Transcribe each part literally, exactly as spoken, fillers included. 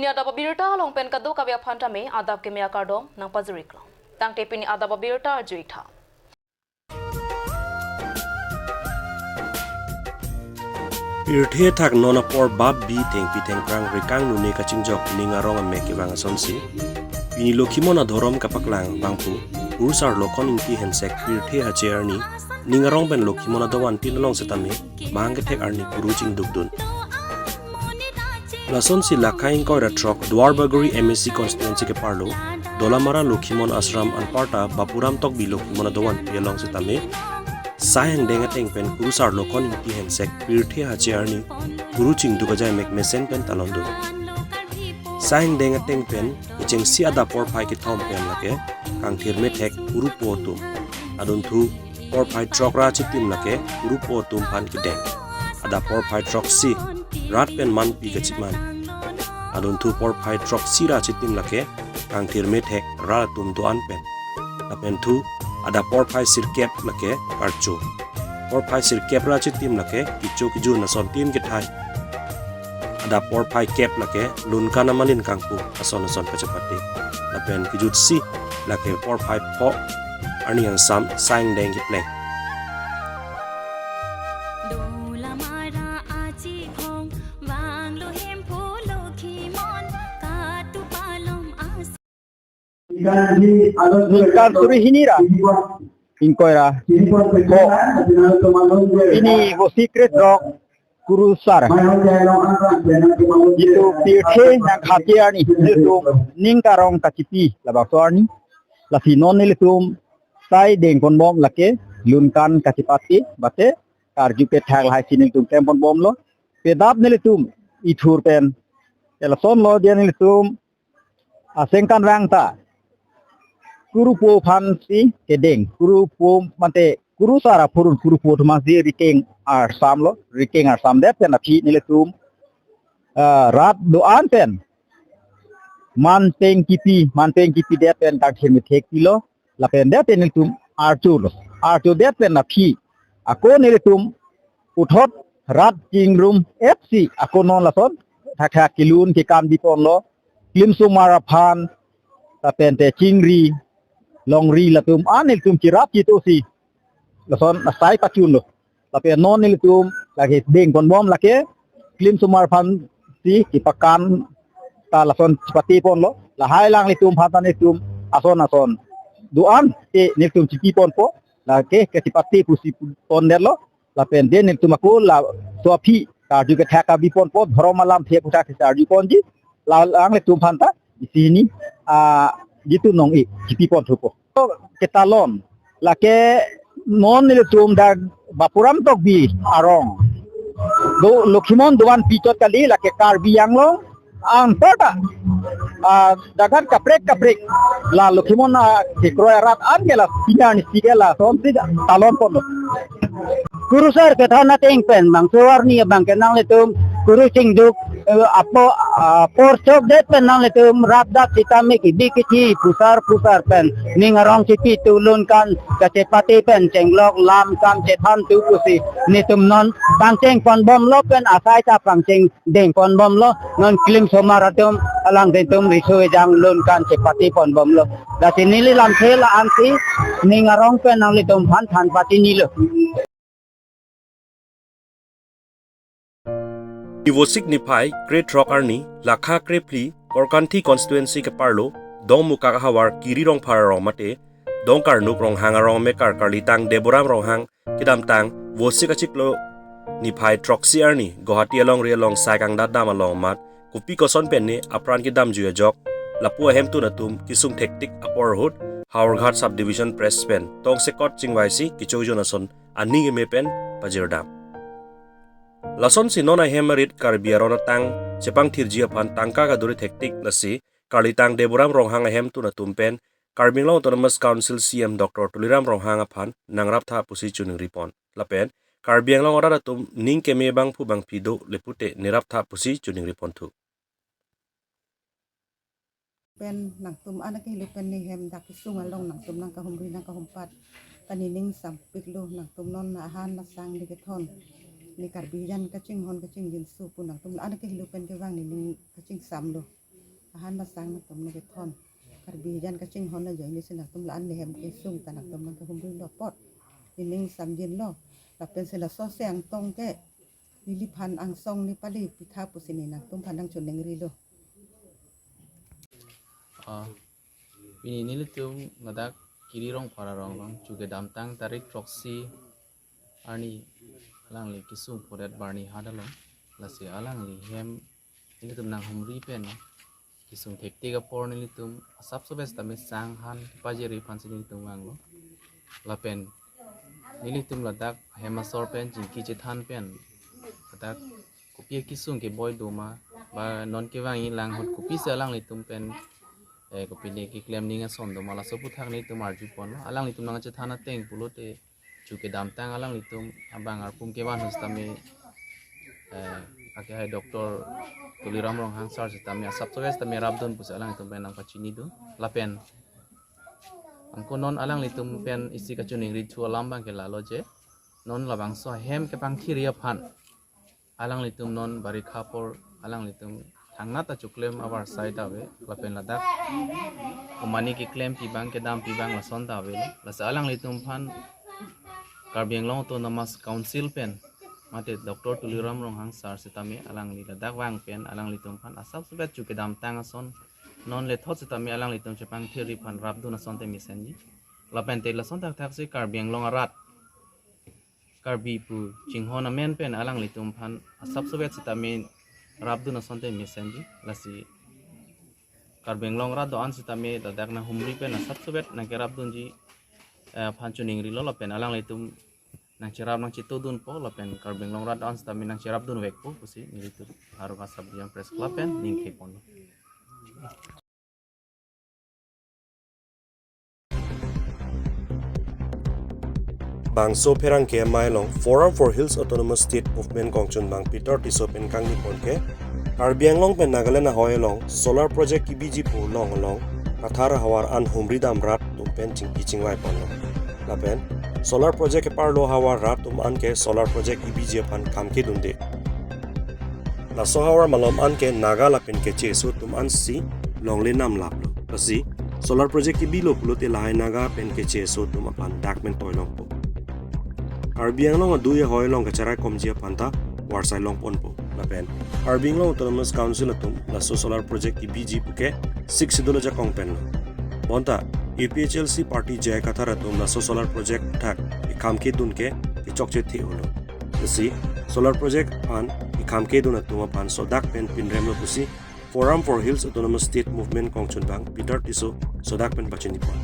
Adap abirta along pen kadokave aphan tame adap keme akardom nangpajir-iklo. Tangte pini adap abirta arju-ik tha. Pirthe athak non apor bap bi thengpi thengphrang rekang nune kachingjok ning arong amek kevang asonsi, pini Lokhimon adhorom kapaklang abangphu Kurusar Lokhon Ingti Hensek pirthe hache arni ning arong pen Lokhimon adovan tin along setame bang kethek arni kuru chingdukdun. Lasonsi lakha ingkoi ra throk Duarbagori M A C constituency keparlo Dolamara Lokhimon Ashram anparta Bapuram Tokbi Lokhimon adovan pi along setame Sai angdeng ateng pen Kurusar Lokhon Ingti Hensek pirthe hache arni kuru chingduk ajai mek mesen pen talondun. Sai angdeng ateng pen kechengsi adap porphai kethom pen lake kangthir methek kurupo atum. Adunthu porphai throk ra chitim lake kurupo atum aphan kedeng. Adap porphai throksi rat pen manpi kachiman. Adunthu porphai throksi ra chitim lake kangthir methek rat atum do-an pen. Lapen thu adap porphai sirkep lake karcho. Porphai sirkep ra chitim lake kecho kejun ason tin kethai. Adap porphai kep lake lunkan amalin kangpu ason ason kachepate. Lapen kejutsi lake porphai pho arni angsam sai angdeng kepleng. Dolamara achikhong vanglo Hemphu Lokhimon katu palom as. Ningkan suri hini ra ingkoi ra ko pini Vosik kre throk Kurusar, jitu pirthe nangkhati arni nelitum ning karong kachipi labangso arni. Lasi non nelitum sai dengponbom lake lunkan kachepate bate karju kethak lahai si nelitum klem ponbomlo. Pedap nelitum ithur pen elasonlo dia nelitum asengkan vang ta kurupo aphansi kedeng, kurupo mate Kurusar aphurun kurupo atum aphansi rikeng arsamlo, rikeng arsamdet pen aphi nelitum ah, rat do-an pen manpeng kipi, manpeng kipidet pen kangthir methek pilo. Lapen det pen nelitum archulo, archudet pen aphi ako nelitum puthot rat chingrum F C ako non lason thakthak kelun kekam diponlo. Klimsomar aphan lapen te chingri, longri latum an nelitum chirap chitosi lason asai pachunlo. Lapen non nelitum lake dengponbom lake Klimsomar aphansi kepakan ta lason chepate ponlo. Lahai alanglitum aphan ta nelitum ason ason do-an te nelitum chipi ponpo, lake kachepate pusi pondetlo. Lapen det nelitum ako laso aphi karju kethak kabi ponpo, dhorom alamthe aputhak karju ponji. La alanglitum aphan ta isi hini ah jitu nong-e chipi ponthupo. Ketalon lake non nelitum dak Bapuram Tokbi arong do Lokhimon dovan pichot kali, lake Karbi Anglong anparta ah, dagat kaprek kaprek la Lokhimon akekroi arat an ke la pini arnisi ke lasonsi talon ponlo. Kurusar kethan ateng pen bangso arni abang ke nanglitum kuru chingduk eh, apo ah, apor chokdet pen nanglitum rat dak sitame kebi kethi pusar pusar pen ning arong chipi tu lunkan kachepate pen chenglok lam kam chethan tu pusi nelitum non pangcheng ponbomlo pen asai ta pangcheng dengponbomlo. Non Klimsomar atum alangtum riso ejang lunkan chepate ponbomlo. Lasi neli lamthe la-ansi ning arong pen nanglitum aphan than pachinilo. Ni Vosik niphai kre throk arni lakha kre phli Korkanthi constituency keparlo Dongmukak ahavar Kiri Rongphar arong mate Dongkarnuk Ronghang arong amekar karlitang Deboram Ronghang kedamtang Vosik achiklo niphai throksi arni Guwahati alongri along sai kangdat dam along amat kopi koson pen ne apran kedamjui ajok lapu ahemtun atum kesung thektik apor ahut Howraghat Subdivision Press pen tongsekot chingvaisi kecho kejun ason aning keme pen pajirdam. Lasonsi non ahem arit Karbi aron atang chepangthirji aphan tangka kaduri thektik lasi karlitang Deboram Ronghang ahemtun atum pen Karbi Anglong Autonomous Council C M Doctor Tuliram Ronghang aphan nangraptha pusi choningri pon. Lapen Karbi Anglong arat atum ning keme bangphu bangphi do le pute neraptha pusi choningri ponthu. Pen nangtum an akehelo pen ne hem dak kesung along nangtum nangkahumri nangkahumpat. Kani ning sampiklo nangtum non ahan asang ne kethon. Ne Karbi jan kachinghon kachingjinso pu nangtum an akehelo pen kevang ne ning kachingsamlo. Han masang nangtum nangkethon. Karbi jan kachinghon ajoine si nangtum la-an nehem kesung ta nangtum nangkehumrilo apot. Nening samjinlo. Lapen si laso se angtong ke neliphan angsong nepali pitha pusi ne nangtumphan nangchiningrilo. Ah, pini nelitum ladak Kiri Rongphar arong along chu kedamtang tarik throksi arni alangli kesung phodet Barnihat along. Lasi alangli hem nelitum nanghumri pen kesung thektik apor nelitum asap sobes tame sang han pajiri aphansi nelitum vanglo. Lapen nelitum ladak hem asor pen chingki chethan pen ladak kopi akesung keboi doma, ba non kevangji lang ahut kopisi alanglitum pen, eh, kopine keklem ning ason doma, laso aphuthak nelitum arjuponlo. Alanglitum nangchethan ateng pulote chu kedamtang alanglitum abang arpum kevan ahut sitame, eh, akehai Doctor Tuliram Ronghang sir sitame asap sobes tame rapdun pusi alanglitum pen nangpachinidun. Lapen anke non alanglitum pen isi kachiningrithu alam abang ke lalo je non labangso ahem kepangthiri aphan alanglitum non barikha apor alanglitum thangnat achuklem avarsai ta ave, lapen ladak komane keklempi abang kedampi abang lason ta ave. Lasi alanglitum aphan Karbi Anglong Autonomous Council pen mate Doctor Tuliram Ronghang sir sitame alangli ladak vang pen alanglitum aphan asap sobes chu kedamtang ason non lethot sitame alanglitum chepangthiri aphan rapdun ason te mesenji. Lapen te lason thakthaksi Karbi Anglong arat Karbi pu chinghon amen pen alanglitum aphan asap sobes sitame rapdun ason te mesenji. Lasi Karbi Anglong arat do-an sitame ladak nanghumri pen asap sobes nangkerapdunji, eh, aphan chiningrilo lapen alanglitum nangcherap nangchetodunpo lapen Karbi Anglong arat do-an sitame nangcherapdunvekpo pusi nelitum Haruka Sub Division Press Club pen ningtheponlo. Bangso pherangke amei along Forum for Hills Autonomous State Movement kongchunbang Peter Tisso pen kangnipon ke Karbi Anglong pen Nagaland ahoi along solar project kebiji pu along along Kathar ahavar an humridam rat atum pen chingki chingvaiponlo. Lapen solar project keparlo ahavar rat atum anke solar project kebiji aphan kam kedunde. Laso ahavar malom anke Naga lapen Keche aso atum ansi longle namlaplo. Lasi solar project kebilo pulote lahai Naga pen Keche aso atum aphan dak pen toilongpo. Karbi Anglong adui ahoi along kacharaikomji aphan ta varsai longponpo. Lapen Karbi Anglong Autonomous Council atum laso solar project kebiji puke Sixth Schedule ajakong penlo. Bonta A P H L C party J I Kathar atum laso solar project thak kekam kedun ke kechokche the-olo. Lasi solar project aphan kekam kedun atum aphan sodak pen pinremlo pusi Forum for Hills Autonomous State Movement kongchunbang Peter Tisso sodak pen pachinipon.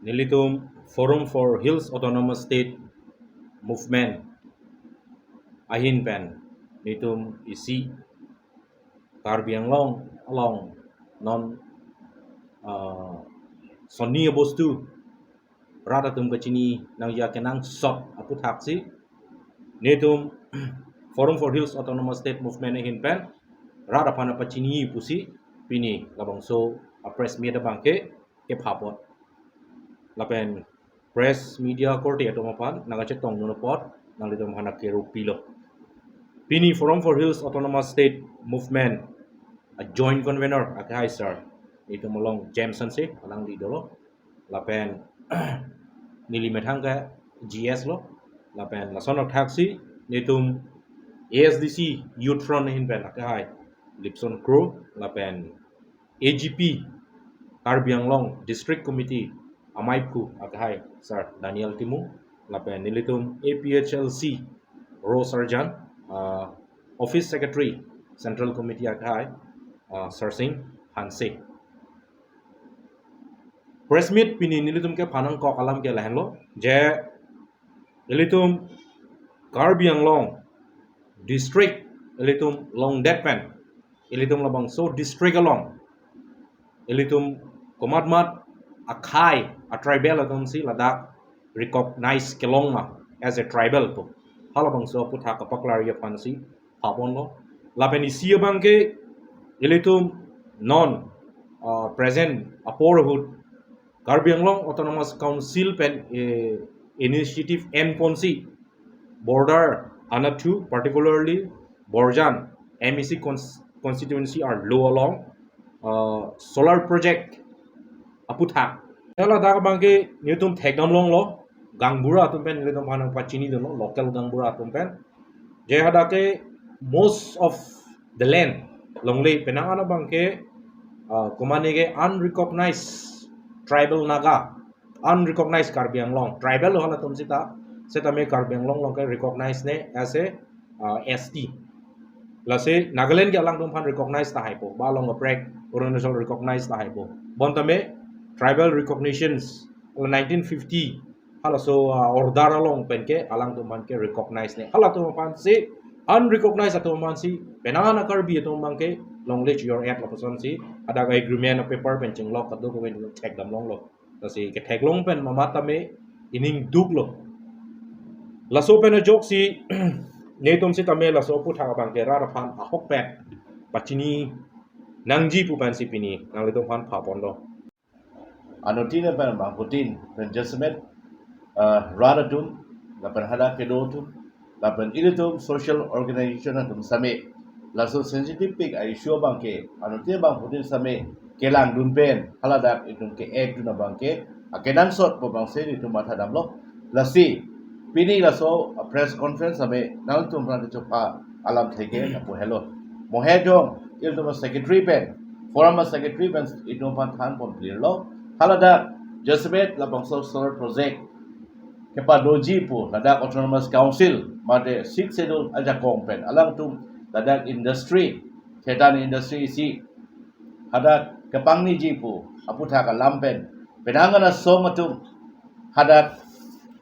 Nelitum Forum for Hills Autonomous State Movement ahin pen nelitum isi Karbi Anglong along non, ah, sonni abostu rat atum kachini nangji akenangsot aphuthaksi nelitum Forum for Hills Autonomous State Movement ahin pen rat aphan pachini pusi pini labangso a press meet abang ke kephapon. Lapen press media korte atum aphan nangkachetongdun apot nanglitum aphan akeru pilo. Pini Forum for Hills Autonomous State Movement a joint convener akehai sir, itum along James Hanse, alangli dolo. Lapen neli methang ke G S lo. Lapen lason thakthaksi nelitum A S D C Youth Front ahin pen akehai Lipson Kro, lapen A G P Karbi Anglong District Committee amei aphu akehai Sir Daniel Timung, lapen nelitum A P H L C Rose Arjan, ah, Office Secretary Central Committee akehai, ah, Sir Singh Hanse. Press meet pini nelitum kephan nangkok alam ke lahenlo, je ilitum Karbi Anglong District ilitum longdet pen ilitum labangso district along ilitum komatmat akhei a tribal atumsi ladak recognize kelong ma as a tribal pu, halabangso aputhak kapaklarji aphansi pha ponlo. Lapen isi abangke ilitum non, uh, present apor ahut Karbi Anglong Autonomous Council pen, eh, initiative enponsi border anatthu, particularly Borjan M A C cons-, constituency arlo along, uh, solar project aputhak. Ladak abangke nelitum thekdam longlo, gaonbura atum pen nelitum aphan pachinidunlo, local gaonbura atum pen. Je hadak ke most of the land longle penang an abangke, uh, komatne ke unrecognized tribal Naga, unrecognized Karbi Anglong tribal halatum sita, setame Karbi Anglong along ke recognize ne as a, uh, S T. Lasi Nagaland ke alangtum aphan recognize tahai po, ba along kaprek Arunachal recognize tahai po. Bonta me tribal recognitions la nineteen fifty halaso, uh, order along pen ke alangtum aphan ke recognize ne. Halatum aphansi unrecognized atum aphansi penang an a Karbi atum abangke longle chiyar-et lapusonsi hadak agreement a paper pen chenglok kadokave thekdam longlo. Lasi ketheklong pen mamat tame ining duklo. Laso pen ajoksi nelitum sitame laso aputhak abangke rat aphan ahokpet pachini nangji pu pensi pini nanglitum aphan pha ponlo. Anuttin pen bangphutin pen jasemet, ah, rat atum, lapen hadak kedo atum, lapen ilitum social organization atum sitame laso sensitive pik a-issue abangke anuttin bangphutin sitame kelangdun pen haladak itum ke-ekdun abangke akenangsot pu abangsi itum mathadamlo. Lasi pini laso press conference sitame nangtum aphan kechopa alamthe ke lapu helo. Mohe jong ilitum secretary pen, forum secretary pen itum aphan than ponplirlo. Haladak jasemet labangso solar project kepadoji pu ladak Autonomous Council mate Sixth Schedule ajakong pen alangtum ladak industry, Thetan industry isi hadak kepangniji pu aputhak alam pen penang an asong atum hadak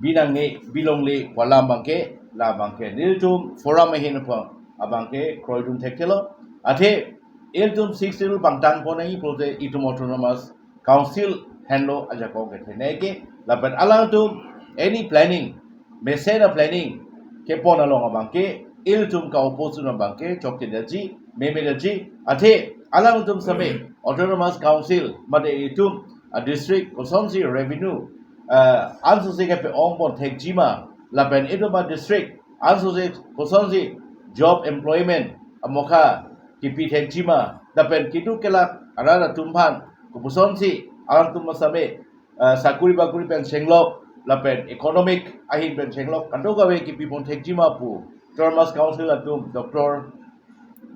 bi nangne, bi longle pu alam abangke, la abangke nelitum forum ahin aphan abangke kroidun thekthelo. Athe ilitum Sixth Schedule pangtang pon nangji pulote itum Autonomous Council henlo ajakong kethenei ke, lapen alangtum any planning, mesen a-planning kepon along abangke ilitum ka-oppose abangke chokchedetji, memedetji. Athe alangtum sitame Autonomous Council mate itum a-district kosonsi revenue, ah, ansose kepe-ong pon thekji ma, lapen itum a-district ansose kosonsi job employment amokha kipi thekji ma, lapen keduk kelak arat atum aphan kopusonsi alangtum sitame, ah, sakuri bakuri pen chenglok, lapen economic ahin pen chenglok kadokave kipi pon thekji ma pu Autonomous Council atum Doctor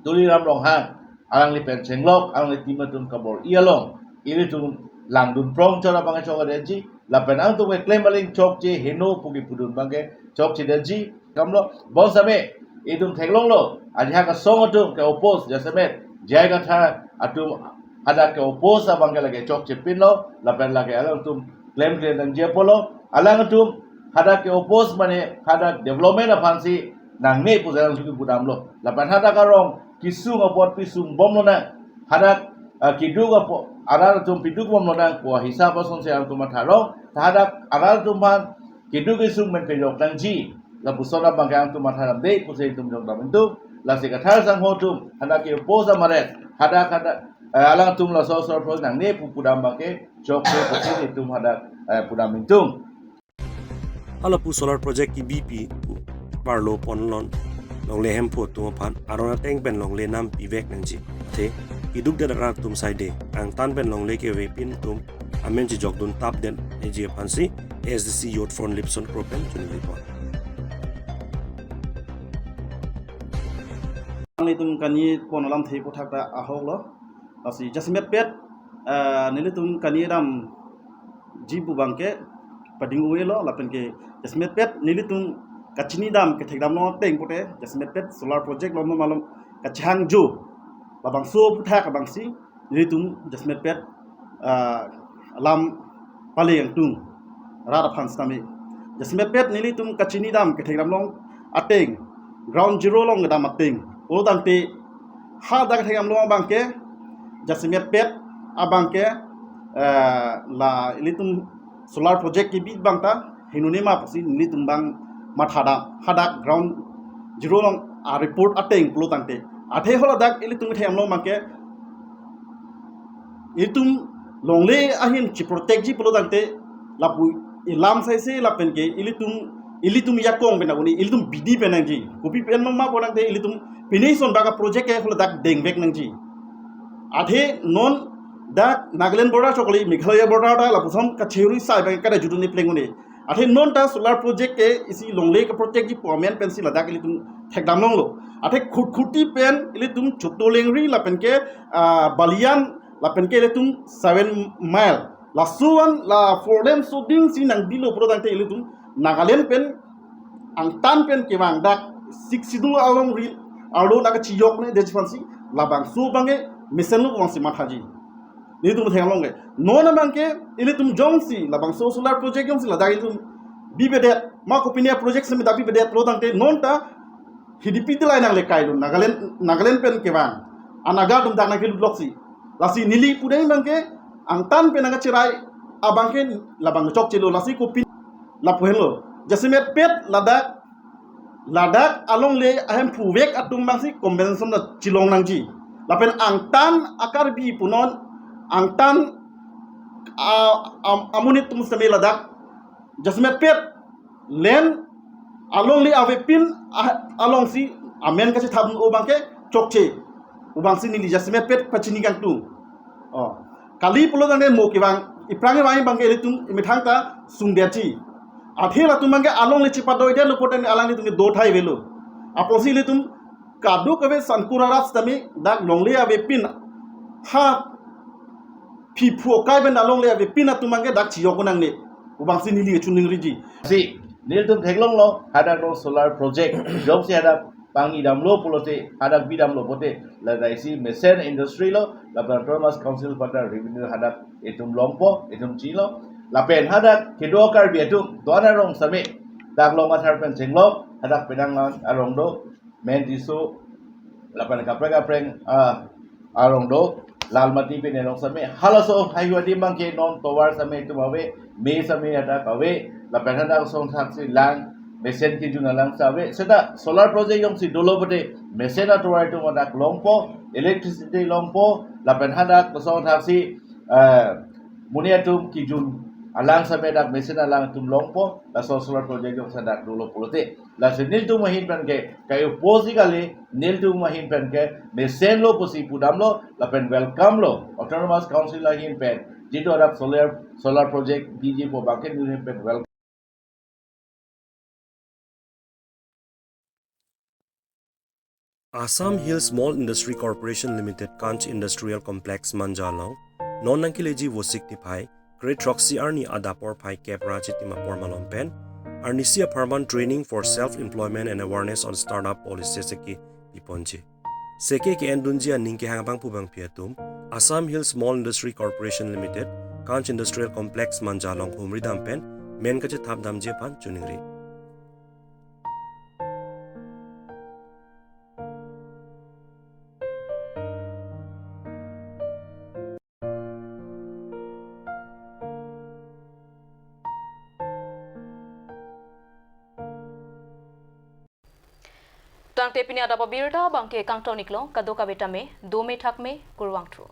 Tuliram Ronghang alangli pen chenglok, alangli team atum kabor-i along ilitum langdun prong chot abangke chokchedetji, lapen alangtum keklem aling chokche heno pu kepudun abangke chokchedetji. Kamlo, bonsitame itum theklonglo, ajahak asong atum ke-oppose jasemet J I Kathar atum hadak ke-oppose abangke lake chokchepinlo, lapen lake alangtum klemkle nangji apotlo. Alangtum hadak ke-oppose mane hadak development aphansi nangne pu alangtum kepudamlo. Lapen hadak arong kesung apot pesung bomlonang, hadak, ah, keduk apot arat atum peduk bomlonang pu ahisap asonsi alangtum matharong. Hadak arat atum aphan keduk kesung pen pejok nangji, lapuson abangke alangtum mathadamde pusi itum jokdam ingtung. Lasi Kathar sangho atum hadak ke-oppose amaret hadak hadak, eh, alangtum laso solar project nangne pu pudam abangke chokche pusi itum hadak, eh, pudam ingtung. Halapu solar project kebipi pu parlo ponlon longle Hemphu atum aphan aron ateng pen longle nam pivek nangji. Athe keduk arat atum sitame angtan pen longle kevepin atum amen chejokdun tapdetji aphansi A S D C Youth Front Lipson Kro pen chunli pon. Nanglitum kani pon alamthe aputhak ta ahoklo. Lasi jasemetpet, ah, nelitum kani damji pu abangke pading-elo, lapen ke jasemetpet nelitum kachinidam kethekdam long ateng pute jasemetpet solar project lom malom kachehangjo, labangso aputhak abangsi nelitum jasemetpet, ah, alam pale ingtung rat aphan sitame. Jasemetpet nelitum kachinidam kethekdam long ateng, ground zero along kedam ateng, pulotangte Hadak thekdamlo abangke, jasemet pet abangke, eh, la ilitum solar project kebi abang ta henune ma pusi nelitum abang mathadam, hadak ground zero along a-report ateng pulo tangte. Athe haladak ilitum thekdamlo abangke, ilitum longle ahin chi-protect ji pulo tangte, lapu ilam saise lapen ke ilitum, ilitum jakong pen aboni, ilitum bidi pen nangji. Kopi pen ma pulo tangte ilitum pine ison bak a-project ke haladak dengvek nangji. Athe non dak Nagaland border chokli Meghalaya border ta lapuson kachehuri sai abang kada judun ni pleng une. Athe non ta solar project ke isi longle ke-protect ji pu amen pensi ladak ilitum thekdam longlo. Athe Khutkhuti pen ilitum Chotolengri lapen ke, ah, Balian lapen ke ilitum seven mile. Laso an la four lane soding si nangbilo pulo tangte ilitum Nagaland pen angtan pen kevang dak Sixth Schedule alongri arlo nangkachiyok ne dejpansi labangso abangke mesenlo abangsi mathaji. Nelitum thekdam longke. Non abangke ilitum jongsi labangso solar project jongsi ladak ilitum bibedet, ma kopine a-project semi dak bibedet pulo tangte non ta H D P delai nangle kailo Nagaland, Nagaland pen kevang a-Naga atum dak nangkelut loksi. Lasi neli pudai abangke angtan pen nangkacherai abangke labang chokchelo, lasi kopi lapu henlo. Jasemet pet ladak, ladak alongle ahemphu vek atum abangsi compensation ta chelong nangji. Lapen angtan a-Karbi punon, angtan a, a, amonit atum semi ladak jasemet pet lane alongle avepin a, alongsi amen kachethap abangke chokche. Abangsi neli jasemet pet pachini kangtung. Oh. Kali pulo tangte mo kevang, iphrang kevang abangke ilitum imethang ta sungdetji. Athe latum abangke alongle chepadoidetlo pulo tangte alanglitum ke do thai avelo. Apotsi ilitum kadokave sangkur arat sitame dak longle avepin ha phiphu akai pen alongle avepin atum abangke dak chiyok nangne. Abangsi neli kachiningriji. Si, nelitum theklonglo, hadak lo solar project. Jongsi hadak pangni damlo pulote, hadak bidamlo pulote, la daisi mesen industry lo, lapen Autonomous Council pada revenue hadak itum longpo, itum chilo. Lapen hadak kedo Karbi atum, do-an arong same, dak Long Athar pen chenglok, hadak penang arong do, Men Tisso, lapen kaprek kaprek, ah, arong do, Lalmati pen arong same, halaso haihuadi abangke non tovar same itum ave, me same hadak ave, lapen hadak song thaksi lang, mesen kejun alang save, seta solar project jongsi dolo pulote, mesen atovar itum hadak longpo, electricity longpo, lapen hadak song thaksi, eh, monit atum kejun alang same dak mesen alang itum longpo, laso solar project jongsi dak dolo pulote. Lasi nelitum ahin pen ke, kai-oppose kali, nelitum ahin pen ke, mesenlo pusi pudamlo, lapen welcome lo, Autonomous Council ahin pen, jitu hadak solar, solar project biji pu abangke nelitum ahin pen welcome. Assam Hill Small Industry Corporation Limited Kanch Industrial Complex Manja along non nangkeleji Vosik niphai kre throksi arni adap porphai kep ra chitim apor malom pen arnisi apharman Training for Self Employment and Awareness on Startup Policy seke piponji. Seke ke-endunji aning kehang abangphu bangphi atum Assam Hill Small Industry Corporation Limited, Kanch Industrial Complex Manja along humri dam pen men kachethap damji aphan choningri. Tangte pini adap abirta abangke kangton iklo, kadokave tame dome thakme, kurvangthu.